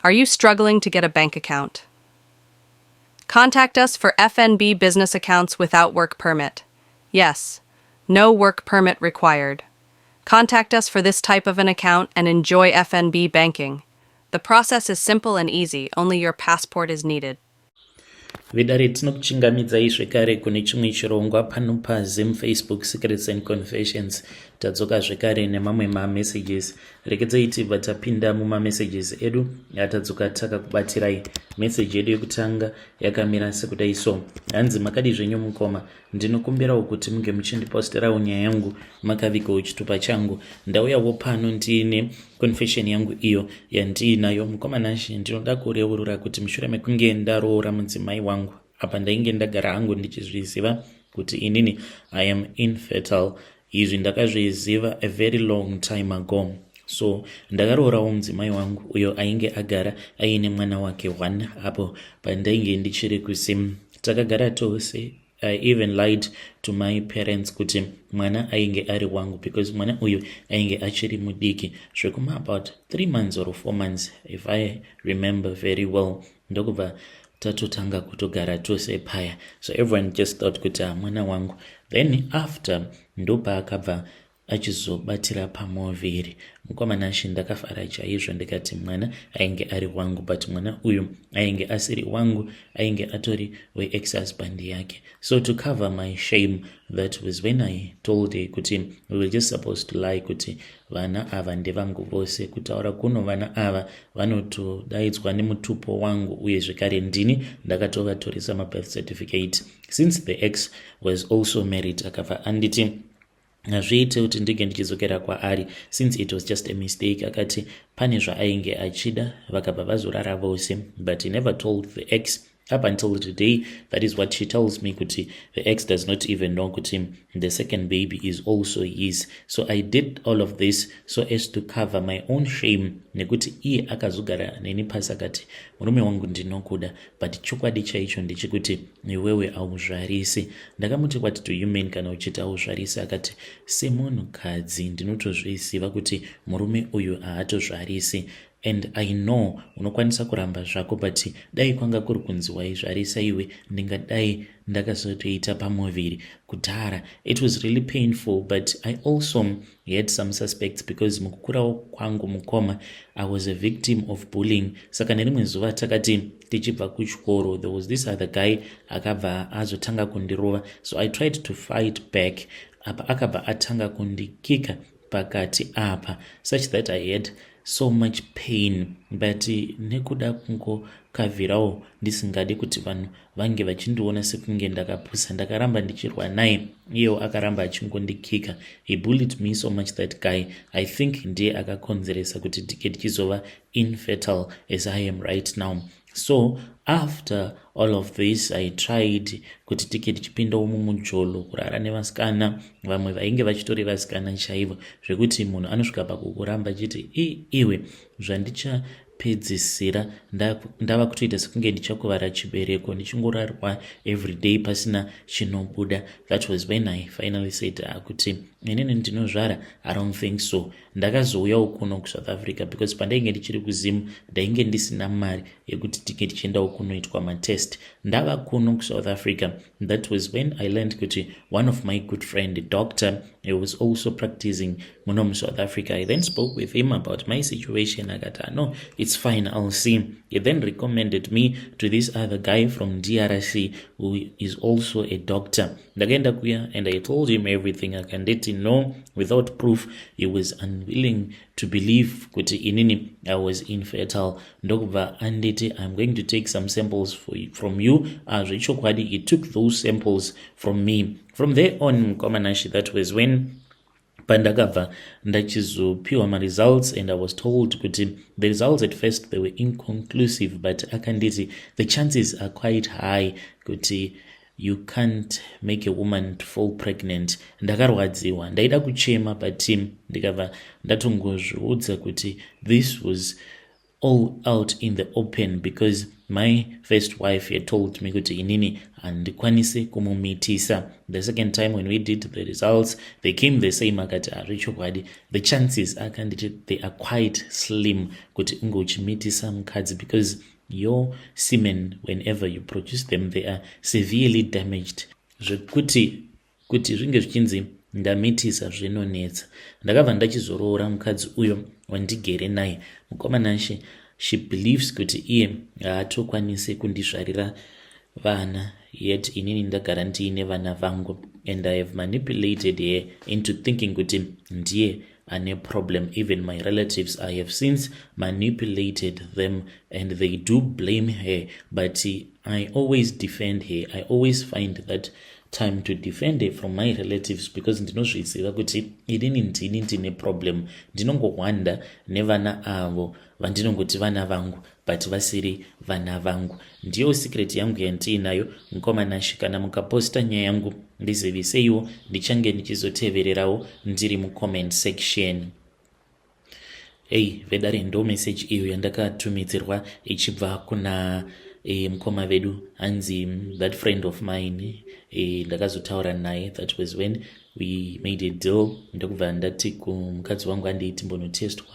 Are you struggling to get a bank account? Contact us for FNB business accounts without work permit. Yes, no work permit required. Contact us for this type of an account and enjoy FNB banking. The process is simple and easy, only your passport is needed. Vedare, tinokuchingamidzai zvekare kune chimwe chirongwa pano paZim Facebook Secrets and Confessions. Tadzoka zvekare nemamwe mamessages. Rekedzai tibva tapinda mumamessages edu atadzoka takakubatirai. Meseji yedu yekutanga yakamira sekudai so. Hanzi, "Makadi zvenyu mukoma? Ndinokumbirawo kuti munge muchindiposterawo nyaya yangu makavigawo chitupa changu. Ndauyawo pano ndiine confession yangu iyo yandiinayo. Mukoma Nashe, ndinoda kureurura kuti mushure mekunge ndaroora mudzimai wangu, apa ndainge ndagara hangu ndichizviziva kuti inini I am infertile. Izvi ndakazviziva a very long time ago. So ndakaroorawo mudzimai wangu uyo ainge agara aine mwana wake one apo pandainge ndichiri kuZim. Takagara tose. I even lied to my parents kuti mwana ainge ari wangu because mwana uyu ainge achiri mudiki zvekuma about 3 months or 4 months, if I remember very well. Ndokubva tatotanga kutogara tose paya. So everyone just thought kuti mwana wangu. Then after, ndopaakabva achizobatira pamuviri. Mukoma Nashe, ndakafara chaizvo, ndikati mwana ainge ari wangu, but mwana uyu ainge asiri wangu, ainge atori weex husband yake. So to cover my shame, that was when I told her kuti we were just supposed to lie kuti vana ava ndevangu vose. Kutaura kuno, vana ava vanotodaidzwa nemutupo wangu, uye zvekare ndini ndakatovatoresa mabirth certificate. Since the ex was also married, akabva anditi hazviite kuti ndinge ndichidzokera kwaari since it was just a mistake. Akati pane zvaainge achida, vakabva vazorara vose, but he never told the ex up until today. That is what she tells me, kuti the ex does not even know kuti the second baby is also his. So I did all of this so as to cover my own shame, nekuti iye akazogara neni pasi akati, 'Murume wangu, ndinokuda, but chokwadi chaicho ndechekuti iwewe hauzvarisi.' Ndakamuti, 'What do you mean kana uchiti hauzvarisi?' Akati, 'Semunhukadzi ndinotozviziva kuti murume uyu haatozvarisi, and I know unokwanisa kuramba zvako, but dai kwanga kuri kunzi waizvarisa iwe, ndingadai ndakazotoita pamuviri kudhara.' It was really painful, but I also had some suspects because mukukurawo kwangu, mukoma, I was a victim of bullying. Saka nerimwe zuva takati tichibva kuchikoro, there was this other guy akabva azotanga kundirova. So I tried to fight back. Apa akabva atanga kundikika pakati apa, such that I had so much pain, but nekuda kungokavhirawo, ndisingadi kuti vanhu vange vachindiona sekunge ndakapusa, ndakaramba ndichirwa naye. Iyewo akaramba achingondikika. He bullied me so much, that guy. I think ndiye akakonzeresa kuti ndike ndichizova infertile as I am right now. So after all of this, I tried kuti tike tichipindawo mumujolo, kurara nevasikana vamwe vainge vachitori vasikana chaivo, zvekuti munhu anosvika pakukuramba achiti, 'Iwe, zvandichapedzisira ndava kutoita sekunge ndichakuvara chibereko, ndichingorarwa everyday pasina chinobuda.' That was when I finally said kuti inini ndinozvara, I don't think so. Ndakazouyawo kuno kuSouth Africa because pandainge ndichiri kuZim ndainge ndisina mari yekuti tinge tichiendawo kunoitwa matest. Ndava kuno kuSouth Africa, that was when I learned kuti one of my good friend, doctor, he was also practicing muno muSouth Africa. I then spoke with him about my situation. Akati, "Ah, no, it's fine, I'll see." He then recommended me to this other guy from DRC who is also a doctor. Ndakaenda kuya and I told him everything. Akanditi no, without proof he was unwilling to believe kuti inini I was infertile. Ndokubva anditi, 'I'm going to take some samples from you.' Zvechokwadi, he took those samples from me. From there on, mukoma Nashe, that was when pandakabva ndachizopiwa maresults, and I was told kuti the results, at first they were inconclusive, but akanditi the chances are quite high kuti you can't make a woman to fall pregnant. Ndakarwadziwa, ndaida kuchema, but ndikabva ndatongozviudza kuti this was all out in the open because my first wife had told me kuti inini handikwanisi kumumitisa. The second time when we did the results, they came the same. Akati hazvichokwadi, the chances, akanditi, they are quite slim kuti unge uchimitisa mukadzi because your semen, whenever you produce them, they are severely damaged, zvekuti kuti zvinge zvichinzi ndamitisa zvinonetsa. Ndakabva ndachizoroora mukadzi uyo wandigere naye, mukoma Nashe. She believes kuti iye haatokwanisi kundizvarira vana, yet inini ndagara ndiine vana vangu, and I have manipulated her into thinking kuti ndiye ane problem. Even my relatives, I have since manipulated them and they do blame her, but I always defend her. I always find that time to defend her from my relatives because ndinozviziva kuti inini ndini ndine problem. Ndinongohwanda nevana avo vandinongoti vana vangu, but vasiri vana vangu. Ndiyo secret yangu yandiinayo, mukoma Nashe. Kana mukaposta nyaya yangu, ndiziviseiwo, ndichange ndichizotevererawo ndiri mucomment section. Ei vedare, ndo message iyo yandakatumidzirwa ichibva kuna mukoma vedu. Hanzi that friend of mine, ndakazotaura naye. That was when we made a deal. Ndokubva ndati kumukadzi wangu, handei timbonotestwa.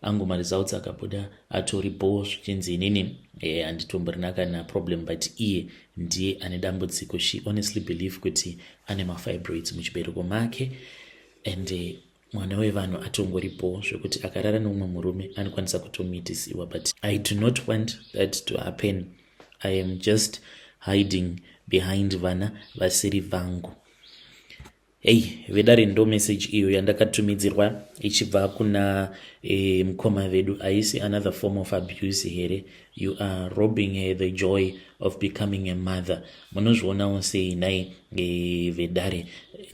Angu maresults akabuda atori bo, zvichinzi inini handitomborina kana problem, but iye ndiye ane dambudziko. She honestly believe kuti ane mafibroids muchibereko make and mwana wevanhu atongoripo, zvekuti akarara neumwe murume anokwanisa kutomitisiwa, but I do not want that to happen. I am just hiding behind vana vasiri vangu. Hei vedare, ndo message iyo yandakatumidzirwa ichibva kuna mukoma vedu. Haisi another form of abuse here? You are robbing her the joy of becoming a mother. Munozvionawo sei nai vedare?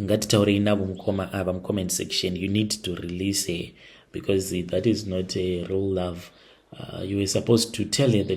Ngatitaurei navo mukoma ava mucomment section. You need to release her because that is not a real love. You were supposed to tell her the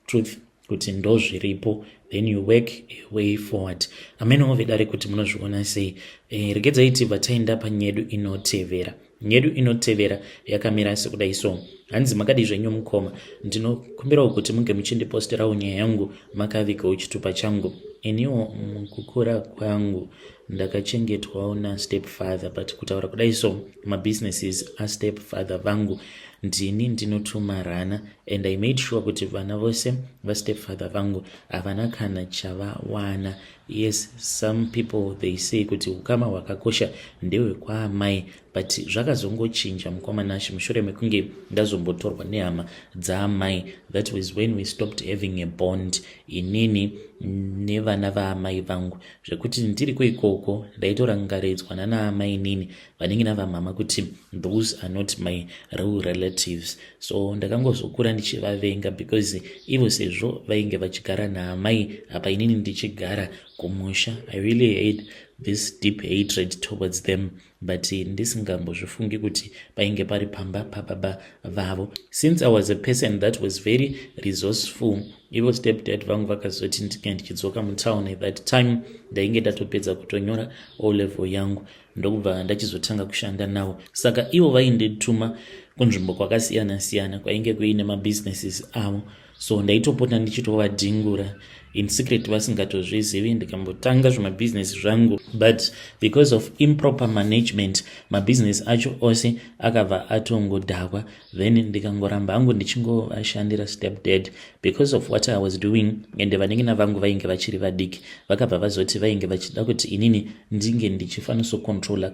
truth kuti ndo zviripo, then you work a way forward. Amenewo vedare kuti munozviona sei. Regedzai tibva taenda panyedu inotevera. Nyedu inotevera yakamira sekudai so. Hanzi, "Makadi zvenyu mukoma? Ndinokumbirawo kuti munge muchindiposterawo nyaya yangu makavigawo chitupa changu. Iniwo mukukura kwangu ndakachengetwawo nastep father, but kutaura kudai so, mabusinesses astep father vangu ndini ndinotomarana, and I made sure kuti vana vose vastep father vangu havana kana chavawana. Yes, some people, they say kuti ukama hwakakosha ndehwekwaamai, but zvakazongochinja, mukoma Nashe, mushure mekunge ndazombotorwa nehama dzaamai. That was when we stopped having a bond, inini nevana vaamai vangu, zvekuti ndiriko ikoko ndaitorangaridzwa nanaamai nini vanenge navamama kuti those are not my real relatives. So ndakangozokura ndichivavenga because ivo sezvo vainge vachigara naamai apa inini ndichigara kumusha, I really had this deep hatred towards them, but ndisingambozvifungi kuti painge pari pamba pababa vavo. Since I was a person that was very resourceful, ivo stepdad vangu vakazoti ndinge ndichidzoka mutown. At that time ndainge ndatopedza kutonyora O level yangu, ndokubva ndachizotanga kushanda navo. Saka ivo vaindituma kunzvimbo kwakasiyana siyana kwainge kuine mabusinesses avo, so ndaitopota ndichitovadhingura in secret vasingatozvizivi. Ndikambotanga zvemabhizinesi zvangu, but because of improper management, mabhizinesi acho ose akabva atongodhakwa. Then ndikangoramba hangu ndichingovashandira step dad because of what I was doing, and vanenge navangu vainge vachiri vadiki. Vakabva vazoti vainge vachida kuti inini ndinge ndichifanisa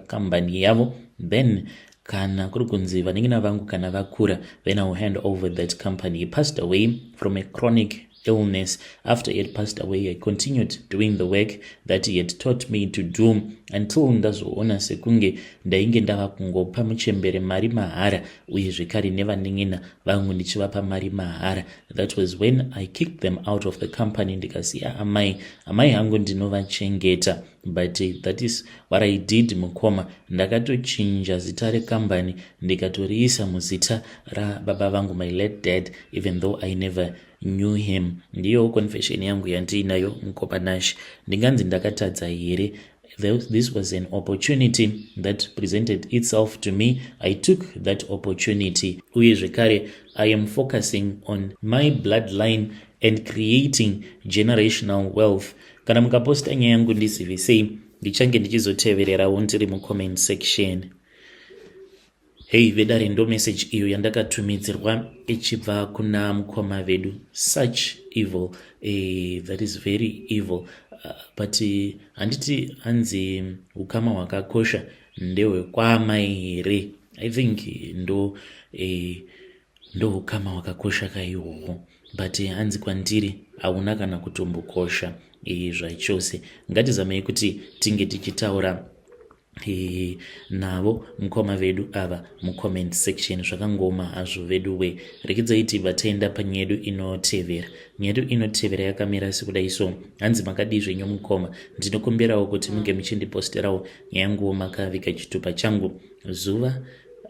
kambani yavo, then kana kuri kunzi vanenge navangu kana vakura, then I will hand over that company. He passed away from a chronic illness. After he had passed away, I continued doing the work that he had taught me to do until ndazoona sekunge ndainge ndava kungopa muchembere mari mahara, uye zvekare nevanin'ina vangu ndichivapa mari mahara. That was when I kicked them out of the company, ndikasiya amai. Amai hangu ndinovachengeta, but that is what I did, mukoma. Ndakatochinja zita rekambani, ndikatoriisa muzita rababa vangu, my late dad, even though I never knew him. Ndiyo confession yangu yandiinayo, mukoma Nash. Ndinganzi ndakatadza here?" This was an opportunity that presented itself to me. I took that opportunity. Uye zvekare, I am focusing on my bloodline and creating generational wealth. Kana mukaposta nyaya yangu, ndizivisei, ndichange ndichizotevererawo ndiri mucomment section. Hei vedare, ndo message iyo yandakatumidzirwa ichibva kuna mukoma vedu. Such evil, that is very evil. But handiti hanzi ukama hwakakosha ndehwekwamai here? I think ndo ukama hwakakosha kaihwohwo, but hanzi kwandiri hauna kana kutombokosha zvachose. Ngatizamei kuti tinge tichitaura navo mukoma vedu ava mucomment section. Zvakangoma hazvo vedu we. Rekedzai tibva taenda panyaya yedu inotevera. Nyaya yedu inotevera yakamira sekudai so. Hanzi, "Makadii zvenyu mukoma? Ndinokumbirawo kuti munge muchindiposterawo nyaya yanguwo makaviga chitupa changu. Zuva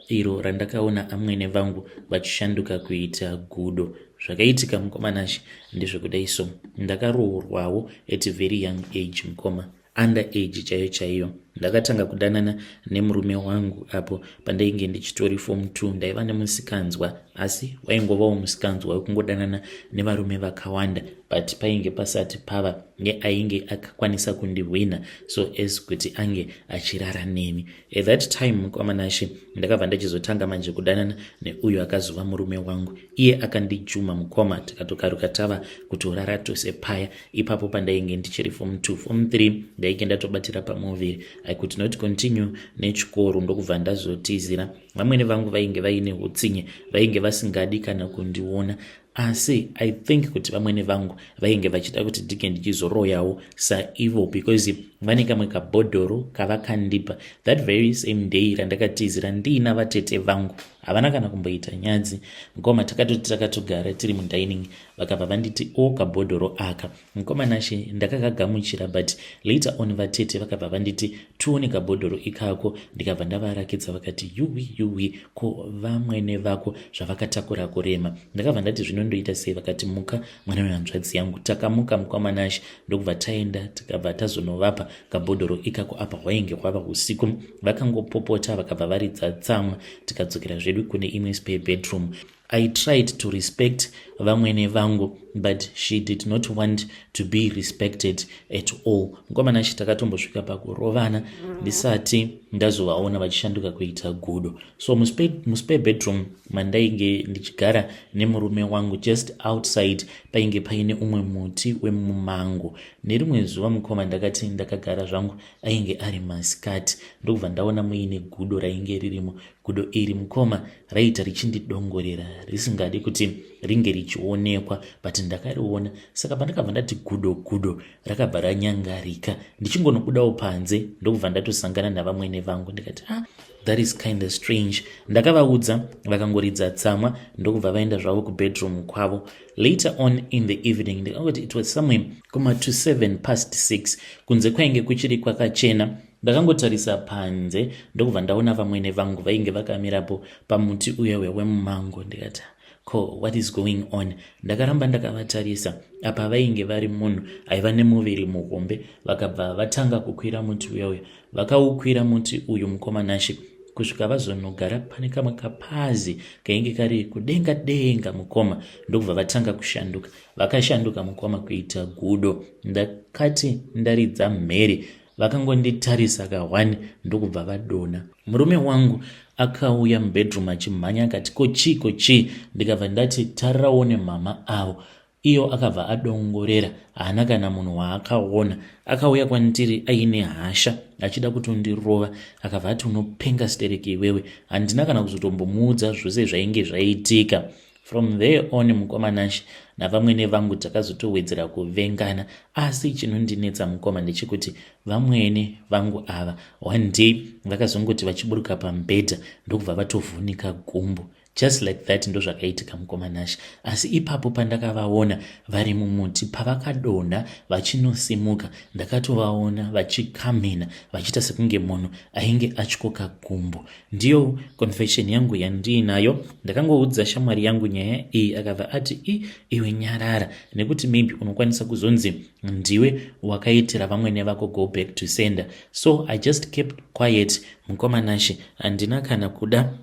iro randakaona amwene vangu vachishanduka kuita gudo, zvakaitika mukoma Nashe ndezvekudai so. Ndakaroorwawo at very young age mukoma, under age chaiyo chaiyo. Ndakatanga kudanana nemurume wangu apo pandainge ndichitori form 2. Ndaiva nemusikanzwa, asi waingovawo musikanzwa wekungodanana nevarume vakawanda, but painge pasati pava neainge akakwanisa kundihwina so as kuti ange achirara neni. At that time mukoma Nashe, ndakabva ndachizotanga manje kudanana neuyo akazova murume wangu. Iye akandijuma mukoma, tikatokaruka tava kutorara tose paya ipapo pandainge ndichiri form 2. Form 3 ndainge ndatobatira pamuviri. I could not continue nechikoro, ndokubva ndazotizira. Vamwene vangu vainge vaine utsinye, vainge vasingadi kana kundiona, asi I think kuti vamwene vangu vainge vachida kuti ndinge ndichizoroyawo saivo, because vane kamwe kabhodhoro kavakandipa that very same day randakatizira ndiina vatete vangu. Havana kana kumboita nyadzi mukoma. Takatoti takatogara tiri mudining, vakabva vanditi, 'O kabhodhoro aka.' Mukoma Nashe, ndakakagamuchira, but later on vatete vakabva vanditi, 'Tione kabhodhoro ikako.' Ndikabva ndavarakidza, vakati, 'Yuwi yuwi, ko vamwene vako zvavakatakura kurema?' Ndakabva ndati, 'Zvinondoita sei?' Vakati, 'Muka, mwana wehanzvadzi yangu.' Takamuka mukoma Nashe, ndokubva taenda, tikabva tazonovapa kabhodhoro ikako. Apa hwainge hwava usiku. Vakangopopota, vakabva varidza tsamwa, tikadzokera zvedu kune imwe spare bedroom. I tried to respect vamwene vangu, but she did not want to be respected at all. Mukoma Nashe, takatombosvika pakurovana ndisati ndazovaona vachishanduka kuita gudo. So muspare bedroom mandainge ndichigara nemurume wangu, just outside painge paine umwe muti wemumango. Nerimwe zuva mukoma, ndakati ndakagara zvangu, ainge ari masikati, ndokubva ndaona muine gudo rainge ririmo. Gudo iri mukoma raita richindidongorera, risingadi kuti ringe richionekwa, but ndakariona. Saka pandakabva ndati gudo gudo, rakabva ranyangarika. Ndichingonobudawo panze, ndokubva ndatosangana navamwene vangu. Ndikati, 'Ah, that is kind of strange.' Ndakavaudza, vakangoridza tsamwa, ndokubva vaenda zvavo kubedroom kwavo. Later on in the evening, ndikangoti it was somewhere kuma to 7 past 6, kunze kwainge kuchiri kwakachena. Ndakangotarisa panze, ndokubva ndaona vamwene vangu vainge vakamirapo pamuti uya uya wemumango. Ndikati, 'Ko what is going on?' Ndakaramba ndakavatarisa. Apa vainge vari munhu aiva nemuviri muhombe. Vakabva vatanga kukwira muti uya uya. Vakaukwira muti uyu mukoma Nashe, kusvika vazonogara pane kamwe kapazi kainge kari kudenga denga mukoma, ndokubva vatanga kushanduka. Vakashanduka mukoma kuita gudo. Ndakati ndaridza mhere, vakangonditarisa ka1, ndokubva vadona. Murume wangu akauya mubedroom achimhanya, akati, 'Ko chii, ko chii?' Ndikabva ndati, 'Tarirawo nemhama avo iyo.' Akabva adongorera, haana kana munhu waakaona. Akauya kwandiri aine hasha, achida kutondirova. Akabva ati, 'Unopenga stereki iwewe.' Handina kana kuzotombomuudza zvose zvainge zvaitika. From there on mukoma Nashe, navamwene vangu takazotowedzera kuvengana. Asi chinondinetsa mukoma ndechekuti vamwene vangu ava one day vakazongoti vachiburuka pamubhedha, ndokubva vatovhunika gumbo. Just like that, ndo zvakaitika, mukoma Nashe. Asi ipapo pandakavaona vari mumuti, pavakadonha vachinosimuka, ndakatovaona vachikamhina, vachiita sekunge munhu ainge atyoka gumbo. Ndiyo confession yangu yandiinayo. Ndakangoudza shamwari yangu nyaya iyi, akabva ati, "I iwe, nyarara, nekuti maybe unokwanisa kuzonzi ndiwe wakaitira vamwene vako go back to sender." So I just kept quiet, mukoma Nashe. Handina kana kuda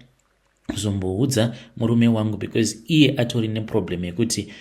kuzomboudza murume wangu because iye atori neproblem yekuti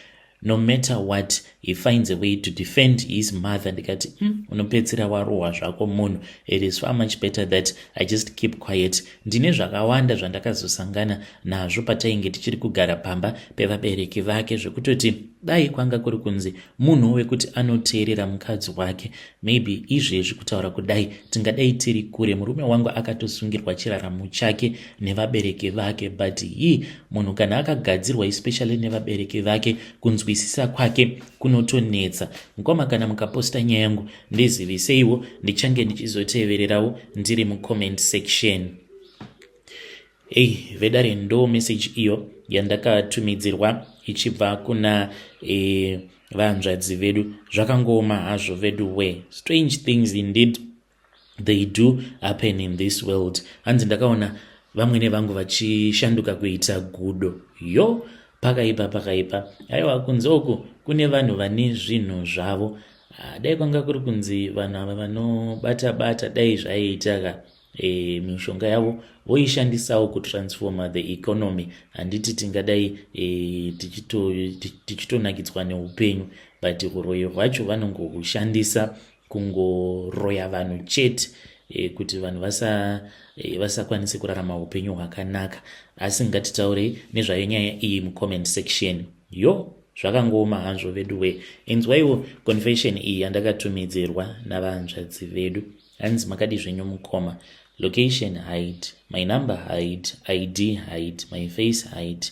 no matter what, he finds a way to defend his mother. Ndikati, unopedzisira warohwa zvako munhu. It is far much better that I just keep quiet." Ndine zvakawanda zvandakazosangana nazvo patainge tichiri kugara pamba pevabereki vake, zvekutoti dai kwanga kuri kunzi munhu wekuti anoteerera mukadzi wake, maybe izvezvi kutaura kudai tingadai tiri kure. Murume wangu akatosungirwa chiraramo chake nevabereki vake, but hi, munhu kana akagadzirwa, especially nevabereki vake, kunzwisisa kwake kunotonetsa. Mukoma, kana mukaposta nyaya yangu, ndiziviseiwo, ndichange ndichizotevererawo ndiri mucomment section. Ei vedare, ndo message iyo yandakatumidzirwa ichibva kuna vanzvadzi vedu. Zvakangooma hazvo vedu we. Strange things indeed, they do happen in this world. Hanzi ndakaona vamwene vangu vachishanduka kuita gudo. Yo, pakaipa, pakaipa. Aiwa, kunze uku kune vanhu vane zvinhu zvavo. Ah, dai kwanga kuri kunzi vanhu ava vanobata bata, dai zvaiita ka mishonga yavo voishandisawo kutransforma the economy, handiti tingadai tichitonakidzwa neupenyu? But uroyi hwacho vanongohushandisa kungoroya vanhu chete, kuti vanhu vasakwanise kurarama upenyu hwakanaka. Asi ngatitaurei nezvayo nyaya iyi mucomment section. Yo, zvakangooma hazvo vedu we. Inzwaiwo confession iyi yandakatumidzirwa navanzvadzi vedu. Hanzi, "Makadi zvenyu mukoma? Location hide, my number hide, ID hide, my face hide,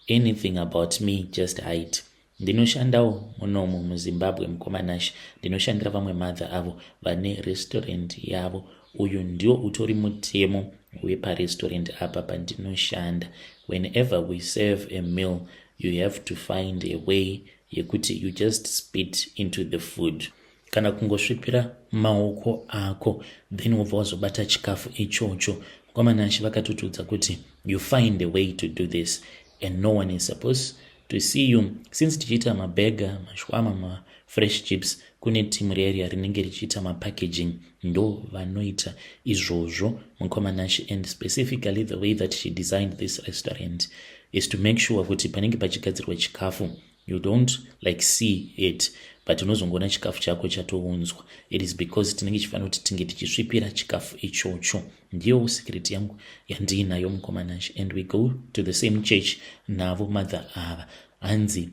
anything about me just hide. Ndinoshandawo munomu muZimbabwe, mukoma Nash. Ndinoshandira vamwe mother avo vane restaurant yavo. Uyu ndio utori mutemo weparestaurant apa pandinoshanda. Whenever we serve a meal, you have to find a way yekuti you just spit into the food kana kungosvipira maoko ako, then wobva wazobata chikafu ichocho. Mukoma Nashi, vakatotudza kuti you find a way to do this and no one is supposed to see you. Since tichiita maburger, mashawarma, mafresh chips, kune timu rearea rinenge richiita mapackaging, ndo vanoita izvozvo, mukoma Nashi. And specifically, the way that she designed this restaurant is to make sure kuti panenge pachigadzirwa chikafu, you don't like see it, but unozongoona chikafu chako chatounzwa. It is because tinenge chifanira kuti tinge tichisvipira chikafu ichocho. Ndiyo secret yangu yandiinayo, mukoma Nashi. And we go to the same church navo mother ava. Hanzi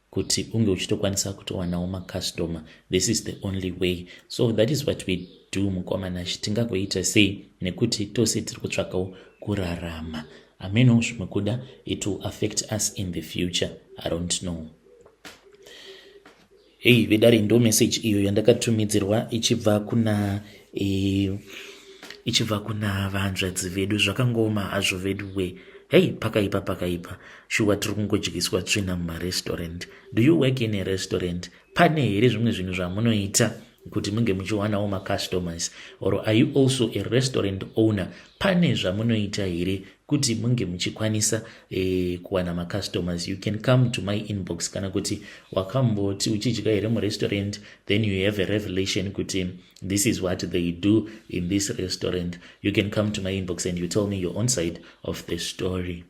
kuti unge uchitokwanisa kutowanawo macustomer, this is the only way. So that is what we do, mukoma Nashi. Tingagoita sei, nekuti tose tiri kutsvakawo kurarama? Ameno zvimwe kuda it will affect us in the future, I don't know." Hei vedare, ndo message iyo yandakatumidzirwa ichibva kuna vanzvadzi vedu. Zvakangooma hazvo vedu we. Hei, pakaipa, pakaipa shuwa. Tiri kungodyiswa tsvina mumarestaurant. Do you work in a restaurant? Pane here zvimwe zvinhu zvamunoita kuti munge muchiwanawo macustomers, or are you also a restaurant owner? Pane zvamunoita here kuti munge muchikwanisa kuwana macustomers? You can come to my inbox. Kana kuti wakamboti uchidya here murestaurant, then you have a revelation kuti this is what they do in this restaurant? You can come to my inbox and you tell me your own side of the story.